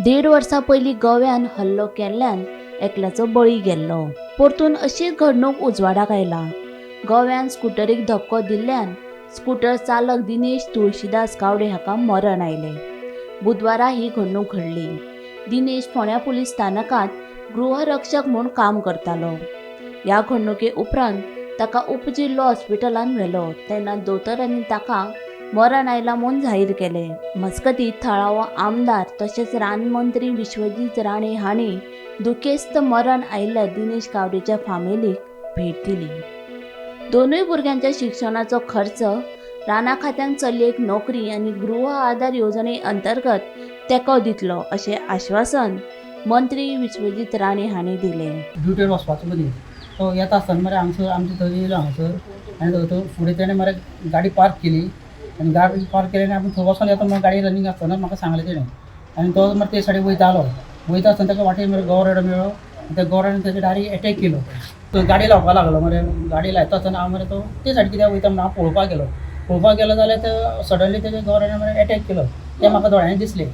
1.5 वर्सां पयलीं गव्यान हल्लो केल्ल्यान एकल्याचो बळी गेल्लो. परतून अशीच घडणूक उजवाडाक आयला. गव्यान स्कुटरीक धपको दिल्ल्यान स्कुटर चालक दिनेश तुळशीदास गावडे हाका मरण आयलें. बुधवारा ही घडणूक घडली. दिनेश फोंड्या पुलीस स्थानकांत गृहरक्षक म्हूण काम करतालो. ह्या घडणुके उपरांत ताका उपजिल्लो हॉस्पिटलांत व्हेलो तेन्ना दोतोरांनी ताका मरण आयलां म्हूण जाहीर केलें. मजगतीं थळावो आमदार तशेंच रानमंत्री विश्वजीत राणे हांणी दुखेस्त मरण आयिल्ल्या दिनेश गावडेच्या फामिलीक भेट दिली. दोनूय भुरग्यांच्या शिक्षणाचो खर्च राना खात्यान चलयेक नोकरी आनी गृह आधार येवजणे अंतर्गत तेंको दितलो अशें आश्वासन मंत्री विश्वजीत राणे हांणी दिलें. ड्युटेर वचपाचो मदीं तो येता आसतना मरे हांगसर आमचे थंय येयलो हांगसर आनी थंय फुडें तेणें मरे गाडी पार्क केली आनी गाडी पार्क केली आनी आपूण थंय वचोन येता म्हणून गाडी रनींग आसतना म्हाका सांगलें तेणें. आनी तो मरे ते सायडीक वयतालो, वयता आसतना ताका वाटेर मरे गवो मेळ्ळो, त्या गोरवान तेजे डायरेक्ट एटॅक केलो. तो गाडी लावपाक लागलो मरे, गाडी लायता आसतना हांव मरे तो ते सायडीन कित्याक वयता म्हणून हांव पळोवपाक गेलो. पळोवपाक गेलो जाल्यार ते सडनली तेजे गोरवान मरे एटॅक केलो, तें म्हाका दोळ्यांनी दिसलें.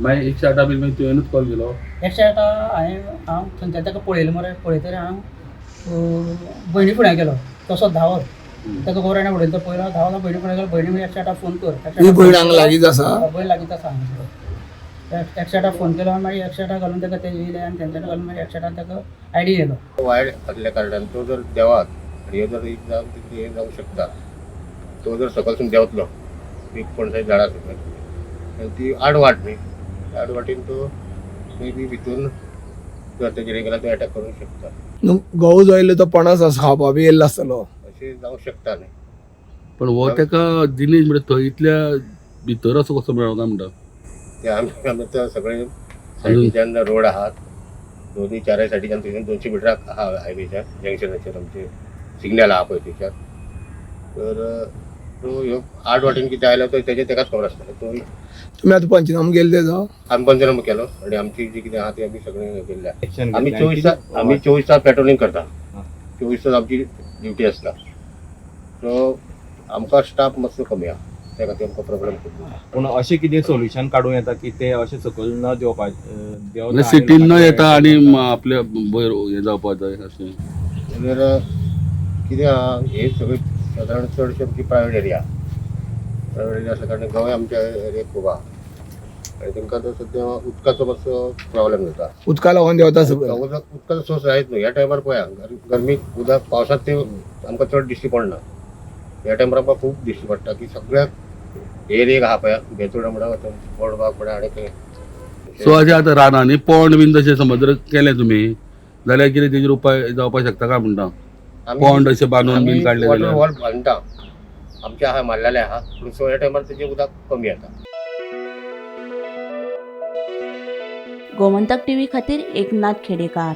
मागीर एकशे आठा बील मागीर तुवेंनूच कॉल केलो? एकशे आठा हांवें हांव थंयच्यान ताका पळयलें मरे, पळयतरी हांव भयणी फुड्यां गेलो, तसोच धांवत ताका गोरवांनी उडयलो तो पयलो धांवत भयणी फुड्यां गेलो. भयणी म्हणजे एकशे आठा फोन कर. ही भयण हांगा लागींच आसा. भयण लागींच आसा हांगासर. एकशे आठा फोन केलो आनी मागीर एकशे आठा घालून ताका ते येयले आनी तेंच्यांनी घालून मागीर एकशे आठान ताका आयडी येयलो. वायट आसल्या कारणान तो जर देवात आनी हे जर एक जावन तितलें हें जावंक शकता. तो जर सकलसून देंवतलो एक पणसाची झाडां सकयल आनी ती आड वाट न्ही, आड वाटेन तो मे बी भितून जर तेजेर हे गेल्यार तो एटॅक करूंक शकता. न्हू, गंव जो येयलो तो पणस आसा खावपा बी येयल्लो आसतलो. अशें जावंक शकता न्ही. पण हो ताका दिनेश म्हणजे थंय इतल्या भितर असो कसो मेळ्ळो काय म्हणटा? ते आमी आमी आतां सगळे सायडीच्यान रोड आहात, दोनूय चारय सायडीच्यान थंयच्यान 200 मिटराक आहा हायवेच्या जंक्शनाचेर आमचे सिग्नल आहा पळय थंयच्यान. तर तो ह्यो आड वाटेन कितें आयलो तो तेजें तेकाच खबर आसतलें. तो तुमी आतां पंचनामो केले तेजो? आमी पंचनामो केलो आनी आमची जी कितें आहा ती आमी सगळें केल्लें आहा. आमी 24 तास, आमी 24 तास पेट्रोलिंग करता, 24 तास आमची ड्युटी आसता. सो आमकां स्टाफ मातसो कमी आहा, त्या खातीर आमकां प्रॉब्लेम खूब जाता. पूण अशें कितें सोल्युशन काडूं येता की ते अशें सकयल न देंवपा देंवता? सिटीन न येता आनी आपल्या वयर हें जावपाक जाय अशें. जाल्यार कितें आहा, हे सगळे सादारण चडशे आमची प्रायवेट एरिया, प्रायवेट एरिया आसल्या कारणान गोंय आमच्या एरियेक खूब आहा आनी तांकां आतां सद्या उदकाचो मातसो प्रॉब्लेम जाता. उदका लागून देंवता सकयल. उदकाचो सोर्स जायत न्हू ह्या टायमार. पळया गरमीक उदक पावसांत ते आमकां चड दिश्टी पडना, ह्या टायमार आमकां खूब दिश्टी पडटा की सगळ्याक एरियेक आहा पळया, बेतोडा म्हणा, बोडबाग म्हणा आनी खंय. सो अशें आतां रानांनी पोंड बीन तशें समज जर केलें तुमी जाल्यार कितें तेजेर उपाय जावपाक शकता काय म्हणटा? पोंड अशें बांदून बीन काडलें वॉटर जाल्यार वॉल बांदता आमचे आहा, मारलेले आहा, पूण सो ह्या टायमार तेजें उदक कमी येता. गोमंतक टीव्ही खातीर एकनाथ खेडेकार.